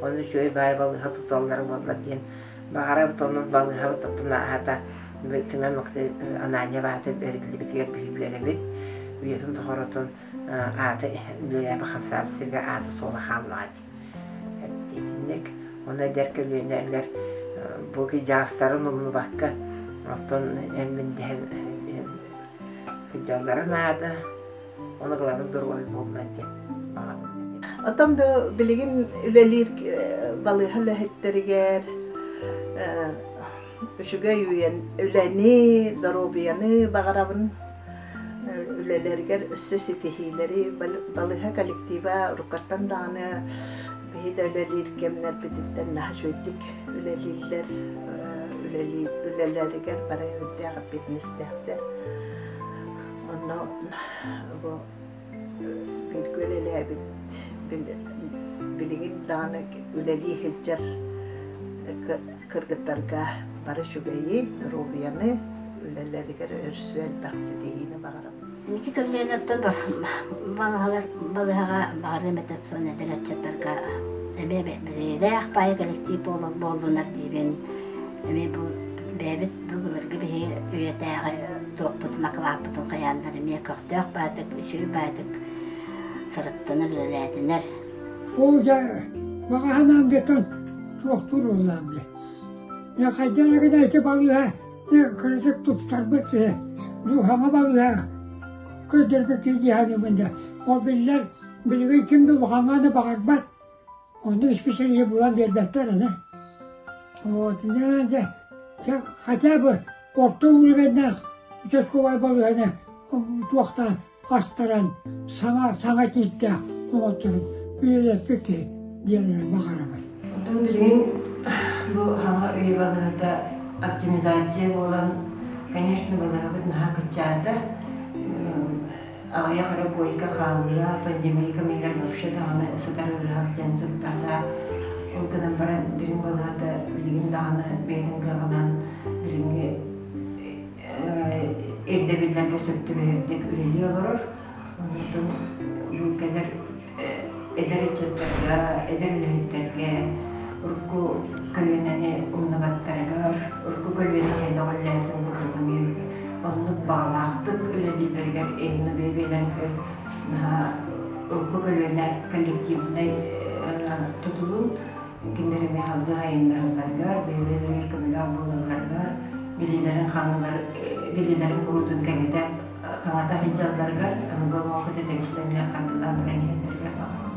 ону үчүгэй баай балыыһа туталлара буоллар диэн баҕарабыт онон балыыһабыт оттон аата Семен Ананьев аата бэриллибитигэр биһи үөрэбит. Үйэтин тухарытын аата үлэлээбит хамсаабыт сиргэ аата суола хааллаҕа дии. Итинник. Онно эдэр көлүөнэлэр бу кыдьаастарын умнубакка оттон эн-мин дэһэн кыдьаллара наада. Ону главный доруобай буолунар диэн баҕабын. Отон бу билигин үлэлиир балыыһа үлэһиттэригэр үчүгэй үлэни, доруобуйаны баҕарабын. Үлэлэригэр өссө ситиһиилэри балыыһа коллектива уруккаттан даҕаны биһи да үлэлиир кэмнэрбититтэн наһаа үчүгэйдик үлэлииллэр, үлэлэригэр бары үрдээх эппиэтинэстээхтэр. Онно бу бииргэ үлэлээбит билигин даҕаны үлэлии сылдьар кыргыттарга бары үчүгэйи, доруобуйаны, үлэлэригэр өссө элбэх ситиһиини баҕарабын. Инники көлүөнэттэн балыһалар балыһаҕа баҕарыам этэ сон эдэр ыччаттарга эмиэ бэйэлээх баайы коллектив буоллунар диибин эмиэ бу бэйэбит бу былыргы биһи үйэтээҕи туохпутун акылааппытын хайааннар эмиэ көхтөөх баатык үчүгэй баатык сырыттанар үлэлээтинэр Ол дьэ баҕаһынаан дэтэн туохтуур уоллаам дьэ. Дьэ хайдах эрэ ити балыыһа кыратык тупсарбыт киһи дууһаҥа балыыһа көрдөрбүт киһи дии саныыбын да. Ол биллэр билигин ким да улахаҥҥа да баҕарбат. Оннук исписэлииһи булан биэрбэттэр аны. Вот, дьэ, дьэ хотя бы орто уровеннаах участковай балыыһаны туохтаан астаран саҥа саҥа тииптээх оҥотторун үлэлэппит киһи диэн баҕарабын. Оттон билигин бу хаҥа ый балыыһата оптимизация буолан, конечно, балыыһабыт наһаа кыччаата. Аҕыйах эрэ койка хаалла, пандемия кэмигэр вообще даҕаны сытар ыарыһах диэн сыппата. Ол гынан баран дириҥ балыыһата билигин даҕаны бэйэтин кыаҕынан билиҥҥи ирдэбиллэргэ сөп түбэһэрдик үлэлии олорор. Онтон бу кэлэр эдэр ыччаттарга, эдэр үлэһиттэргэ урукку көлүөнэни умнубаттарыгар, урукку көлүөнэ хайдах үлэлээбитин курдук эмиэ оннук баҕалаахтык үлэлииллэригэр именно бэйэ-бэйэлэригэр наһаа урукку көлүөнэ коллективнай тутулун кинилэр эмиэ салгыы айаннаралларыгар, бэйэ-бэйэлэригэр көмөлөөх буолалларыгар, билиилэрин хаҥалар билиилэрин куруутун кэҥэтэ хаҥата сылдьалларыгар, аныгы олоҕу кытта тэбис-тэҥҥэ хардыылаан баран иһэллэригэр баҕарабын.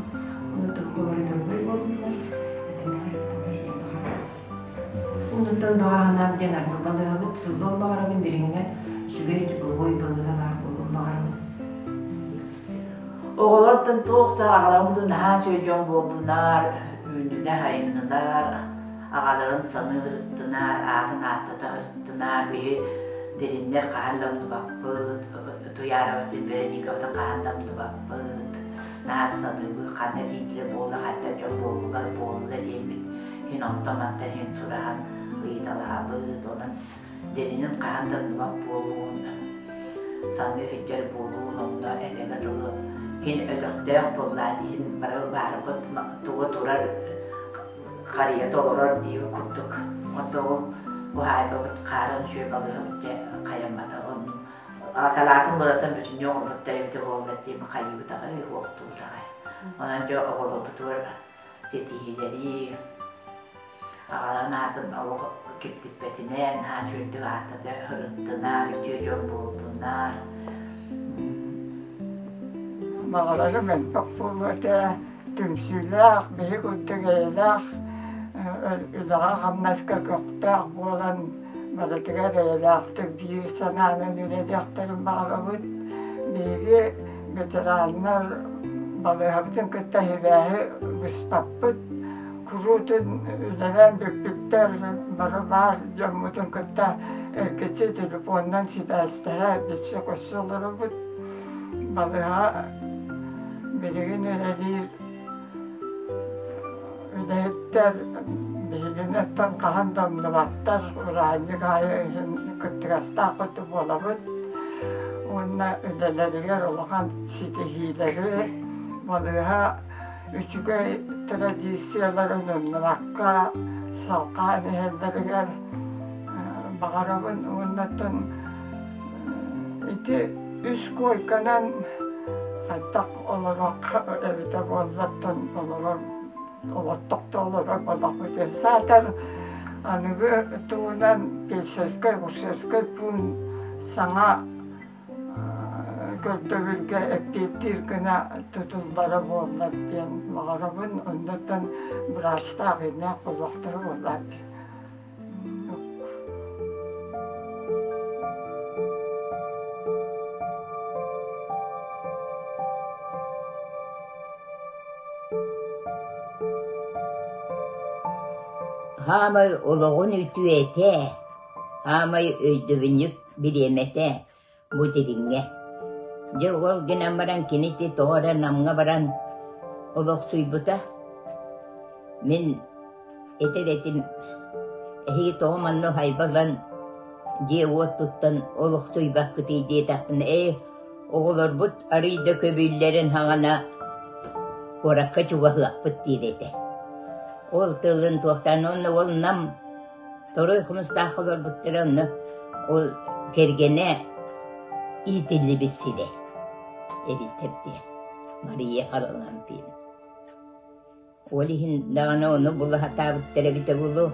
Ону турку бары дорогой буоллуннар, этэҥҥэ харыттаннар диэн баҕарабын. Онуттан баҕа санаам диэн арба балыыһабыт тутуллуон баҕарабын, дириҥҥэ үчүгэй типовой балыыһа баар буолуон баҕарабын. Оҕолортон туох да аҕаларбытын наһаа үчүгэй дьон буоллунар, үүннүнэр, айыннылар, аҕаларын саныы ырыттынар, аатын ааттата ырыттынар, биһи дириннэр хаһан да умнубаппыт, Туйаарабытын, Вероникабытын хаһан да умнубаппыт, наар саныыбыт, ханна тиийдилэр буолла, хайдах дьон буоллулар буолла диэммит, иһин онтон-мантан иһин сураһан ыйыталаһабыт, онон Диринин хаһан да умнубат буолуун, саныы сылдьар буолуун онно этэгэ дылы иһин өтөхтөөх буоллаа иһин бары баарбыт тугу турар харыйа толорор диэбит курдук. Онто ол уһаайбабыт хаарын үчүгэй балыыһабыт дьэ хайаммата онну акалаатын уларытан бүтүннүү оҥорбуттар эбитэ буоллар диэн хайыыбыт аҕай уохтуубут аҕай. Онон дьэ оҕолорбутугар ситиһиилэри Аҕаларын аатын олох киртиппэтинэн, наһаа үчүгэйдик ааттата ырыттынар, үтүө дьон буоллунар. Баҕарарым элбэх буолуо этэ, түмсүүлээх, биһи курдук эйэлээх үлэҕэ-хамнаска көхтөөх буолан барытыгар эйэлээхтик биир санаанан үлэлиэхтэрин баҕарабыт. Биһиги ветераннар балыыһабытын кытта сибээһи быспаппыт. Куруутун үлэлээн бүппүттэр бары баар дьоммутун кытта эргиччи телефонунан сибээстэһэ, билсэ-көрсө олоробут. Балыыһа Билигин үлэлиир үлэһиттэр биһигинэттэн хаһан да умнубаттар, ураанньык аайы иһин кыттыгастаах курдук буолабыт. Уонна үлэлэригэр улахан ситиһиилэри, балыыһа үчүгэй традицияларын умнубакка салҕаан иһэллэригэр баҕарабын уоннаттан ити үс куойканан хайдах олоруохха эбитэ буоллартан олорор олоттохто олорор буоллахпыт саатар аныгы тугунан фельдшерскай акушерскай пуун саҥа көрдөбүлгэ эппиэттиир гына тутуллара буоллар диэн баҕарабын. Оннуттан быраастаах иннээх буолуохтара буоллааччы. Хаамай олоҕун үтүөтэ, хаамай өйдөбүнньүк бириэмэтэ бу дириҥҥэ. Дьэ ол гынан баран кини ити тоҕо эрэ Намҥа баран олохсуйбута. Мин этэр этим эһиги тоҕо манна уһайба ылан дьиэ-уот туттан олохсуйбаккытый диэтэхпинэ ээ оҕолорбут арыый да көбүллэрин саҕана куоракка чугаһыахпыт диир этэ. Ол тылын туохтаан уонна ол Нам Торуй Хомустаахха олорбуттара онно ол кэргэнэ иитиллибит сирэ эбиттэр диэн Мария Харалампиевна. Ол иһин даҕаны ону була сатаабыттар эбитэ буолуо,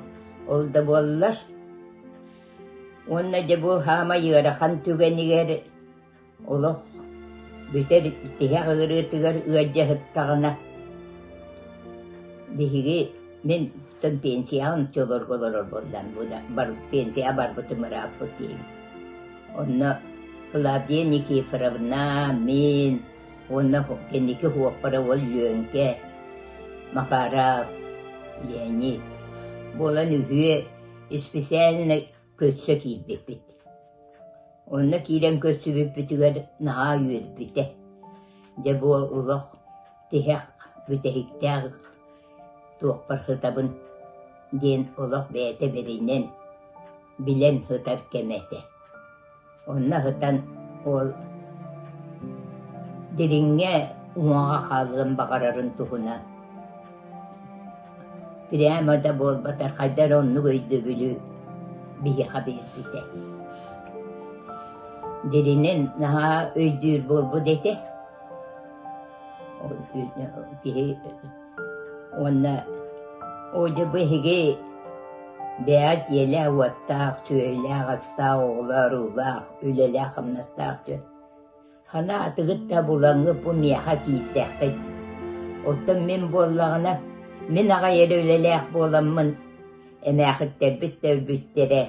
ол да буоллар. Уонна дьэ бу хаамай ыарахан түгэнигэр олох бүтэр тиһэх ыарыытыгар ыалдьа сыттаҕына биһиги мин оттон пенсияҕа оччолорго олорор буоллам бар пенсияҕа барбытым ырааппыт киһим онно Клавдия Никифоровна мин уонна кэнники уоппара уол Лүөҥкэ Макаров Леонид буолан үһүө исписээлинэй көрсө киирбиппит. Онно киирэн көрсүбүппүтүгэр наһаа үөрбүтэ. Дьэ бу олох тиһэх бүтэһиктээх туохпар сытабын диэн олох бэйэтэ бэринэн, билэн сытар кэмэ этэ. Онно сытан ол дириҥҥэ уҥуоҕа хаалыан баҕарарын туһунан прямо да буолбатар хайда эрэ оннук өйдөбүлү биһиэхэ биэрбитэ. Диринин наһаа өйдүүр буолбут этэ. Киһи уонна оо дьэ бу эһиги бэйэҕит ийэлээх-уоттаах, сүөһүлээх-астаах, оҕолоох-уруулаах, үлэлээх-хамнастаах дьон Ханаатыгыт да булаҥҥыт бу миэхэ киирдэххит. Оттон мин буоллаҕына, мин аҕай эрэ үлэлээх буоламмын, эмээхиттэрбит да өлбүттэрэ.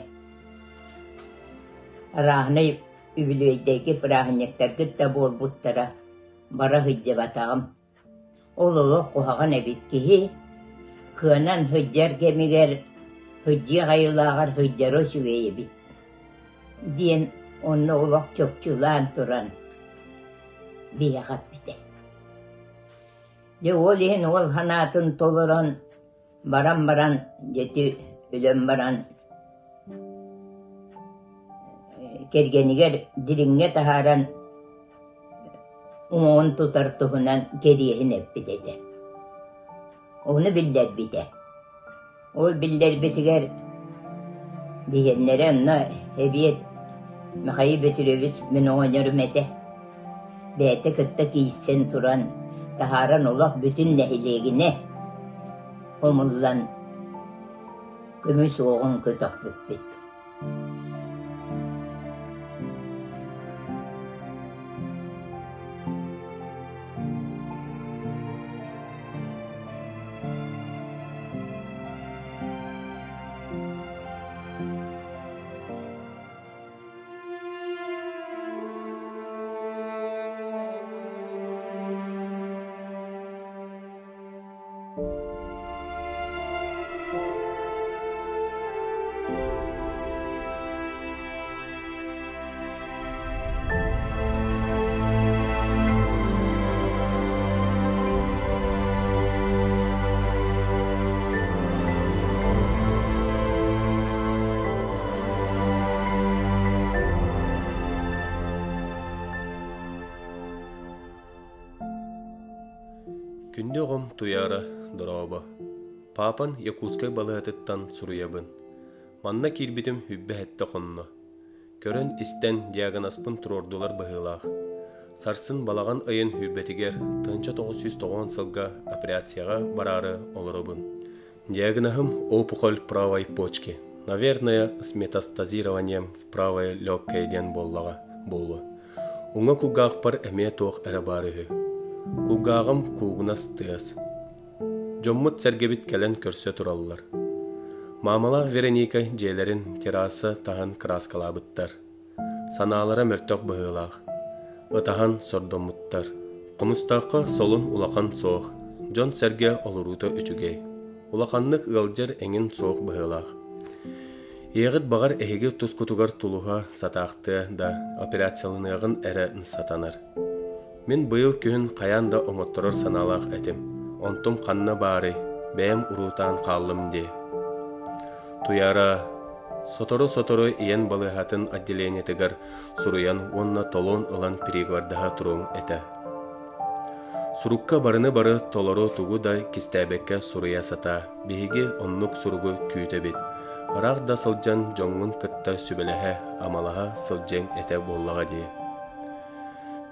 Арааһынай үбүлүөйдэргэ бырааһынньыктаргыт да буолбуттара, бара сылдьыбатаҕым. Ол олох куһаҕан эбит киһи кыанан сылдьар кэмигэр сылдьыах айылааҕар сылдьара үчүгэй эбит диэн онно олох чопчулаан туран биһиэхэ эппитэ. Дьэ ол иһин ол санаатын толорон баран баран дьэти өлөн баран кэргэнигэр дириҥҥэ таһааран уҥуоҕун тутар туһунан кэриэһин эппит этэ. Ону биллэрбитэ. Ол биллэрбитигэр биһиэннэрэ онно эбиэт Михаил Петрович мин оҕонньорум этэ. Бэйэтэ кытта киирсэн туран таһааран олох бүтүн нэһилиэгинэ хомуллан көмүс уоҕун көтөхпүппүт. Күндү оҕом Туйаара, дорообо. Паапан Якутскай балыыһатыттан суруйабын. Манна киирбитим үббэ сэттэ хонно. Көрөн-истэн диагнозпын туруордулар быһыылаах. Сарсын балаҕан ыйын сүүрбэтигэр 1990 сылга операцияҕа бараары олоробун. Диагноһым опухоль правой почки. Наверное, с метастазированием в правое легкое диэн буоллаҕа буолуо. Уҥа кулгаахпар эмиэ туох эрэ баар үһү. Кулгааҕым куугунас тыас. Дьоммут-сэргэбит кэлэн көрсө тураллар. Маамалаах Вероника дьиэлэрин терраса таһын кырааскалаабыттар. Санаалара мөлтөх быһыылаах. Ытаһан сордоммуттар. Хомустаахха солун улахан суох, дьон-сэргэ олоруута үчүгэй. Улаханнык ыалдьар эҥин суох быһыылаах. Ийэҕит баҕар эһиги тускутугар тулуһа сатаахтыа да операцияланыаҕын эрэ сатанар. Мин быйыл күһүн хайаан да оҥотторор санаалаах этим. Онтум ханна баарый, бэйэм уруутаан хааллым дии. Туйаара, сотору-сотору ийэн балыыһатын отделениетыгар суруйан уонна толуон ылан переговордаһа туруоҥ этэ. Сурукка барыны-бары толору тугу да кистээбэккэ суруйа сатаа, биһиги оннук суругу күүтэбит. Ыраах да сылдьан дьоҥҥун кытта сүбэлэһэ, амалаһа сылдьыаҥ этэ буоллаҕа дии.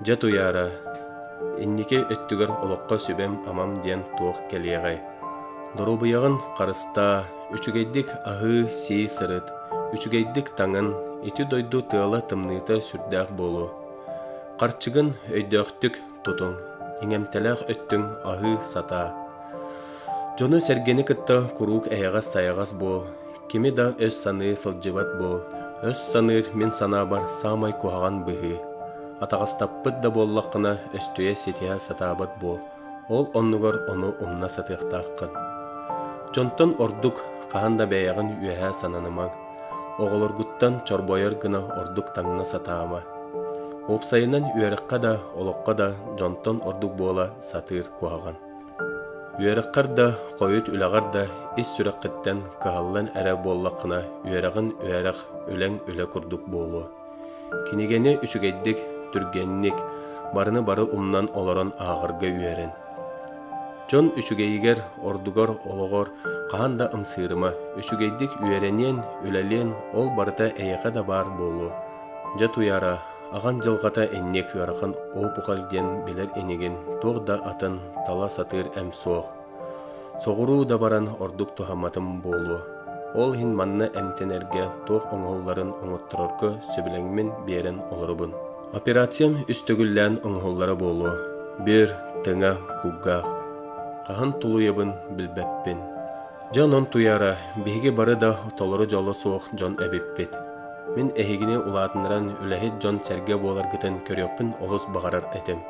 Дьэ Туйаара, инники өттүгэр олоххо сүбэм-амам диэн туох кэлиэҕэй? Доруобуйаҕын харыстаа, үчүгэйдик аһыы-сии сырыт, үчүгэйдик таҥын, ити дойду тыала тымныыта сүрдээх буолуо. Харчыгын өйдөөхтүк тутуҥ, иҥэмтэлээх өттүҥ аһыы сатаа. Дьону-сэргэни кытта куруук эйэҕэс-сайаҕас буол, кими да өс саныы сылдьыбат буол. Өс саныыр мин санаабар саамай куһаҕан быһыы. Атаҕастаппыт да буоллаххына өстүйэ ситиһэ сатаабат буол. Ол оннугар ону умна сатыахтааххын. Дьонтон ордук хаһан да бэйэҕин үөһэ сананымаҥ. Оҕолоргуттан чорбойор гына ордук таҥна сатаама. Уопсайынан үөрэххэ да, олоххо да дьонтон ордук буола сатыыр куһаҕан. Үөрэххэр да, хойут үлэҕэр да ис сүрэххиттэн кыһаллан эрэ буоллаххына үөрэҕин үөрэх, үлэҥ үлэ курдук буолуо. Кинигэни үчүгэйдик, түргэнник, барыны бары умнан олорон ааҕарга үөрэн. Дьон үчүгэйигэр, ордугар, олоҕор хаһан да ымсыырыма, үчүгэйдик үөрэниэн, үлэлиэн ол барыта эйиэхэ да баар буолуо. Дьэ Туйаара, аҕан дьылҕата инник ыарахан опухоль диэн билэр инигин туох да атын тала сатыыр эм суох. Соҕуруу да баран ордук туһамматым буолуо. Ол иһин манна эмтэнэргэ туох оҥоһулларын оҥотторорго сөбүлэҥмин биэрэн олоробун. Операциям үс төгүллээн оҥоһуллара буолуо. Бүөр, тыҥа, кулгаах. Хаһан тулуйабын билбэппин. Дьэ онон Туйаара, биһиги бары да толору дьоло суох дьон эбиппит. Мин эһигини улаатыннаран үлэһит дьон сэргэ буоларгытын көрүөхпүн олус баҕарар этим.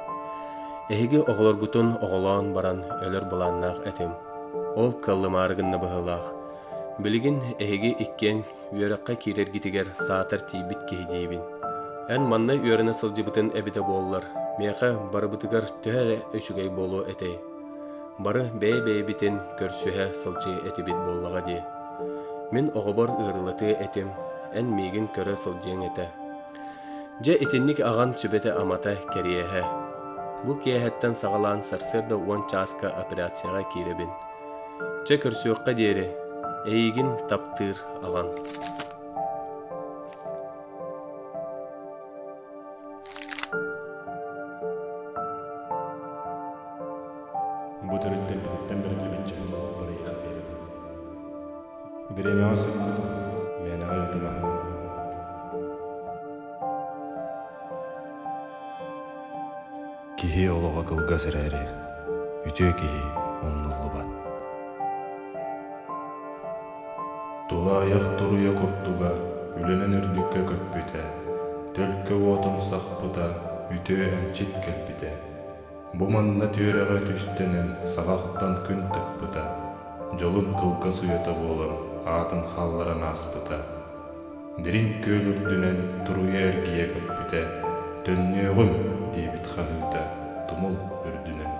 Эһиги оҕолоргутун оҕолоон баран өлөр былааннаах этим. Ол кыаллымаары гынна быһыылаах. Билигин эһиги иккиэн үөрэххэ киирэргитигэр саатар тиийбит киһи диибин. Эн манна үөрэнэ сылдьыбытын эбитэ буоллар, миэхэ барыбытыгар төһө эрэ үчүгэй буолуо этэй. Бары бэйэ-бэйэбитин көрсүһэ сылдьыа этибит буоллаҕа дии. Мин оҕобор ыарыылатыа этим, эн миигин көрө сылдьыаҥ этэ. Дьэ итинник аҕан сүбэтэ-амата кэриэһэ. Бу киэһэттэн саҕалаан сарсыарда уон чааска операцияҕа киирэбин. Чэ көрсүөххэ диэри, эйигин таптыыр аҕаҥ. Бу төрүттэрбититтэн бэриллибит дьоһун олохпор эйиэхэ биэрэбин. Бириэмэҕэ сөпкө мээнэҕэ ыытыма. Киһи олоҕо кылгас эрээри, үтүө киһи умнуллубат. Тулаайах туруйа курдуга үлэнэн үрдүккэ көппүтэ, төлкө уотун сахпыта, үтүө эмчит кэлбитэ. Бу манна түөрэҕэ түстэнэн саҕахтан күн тыкпыта, дьолун кылгас уйата буолан аатын хаалларан ааспыта. Дириҥ күөл үрдүнэн туруйа эргийэ көппүтэ, «Төннүөҕүм!» диэбит хаһыыта тумул үрдүнэн.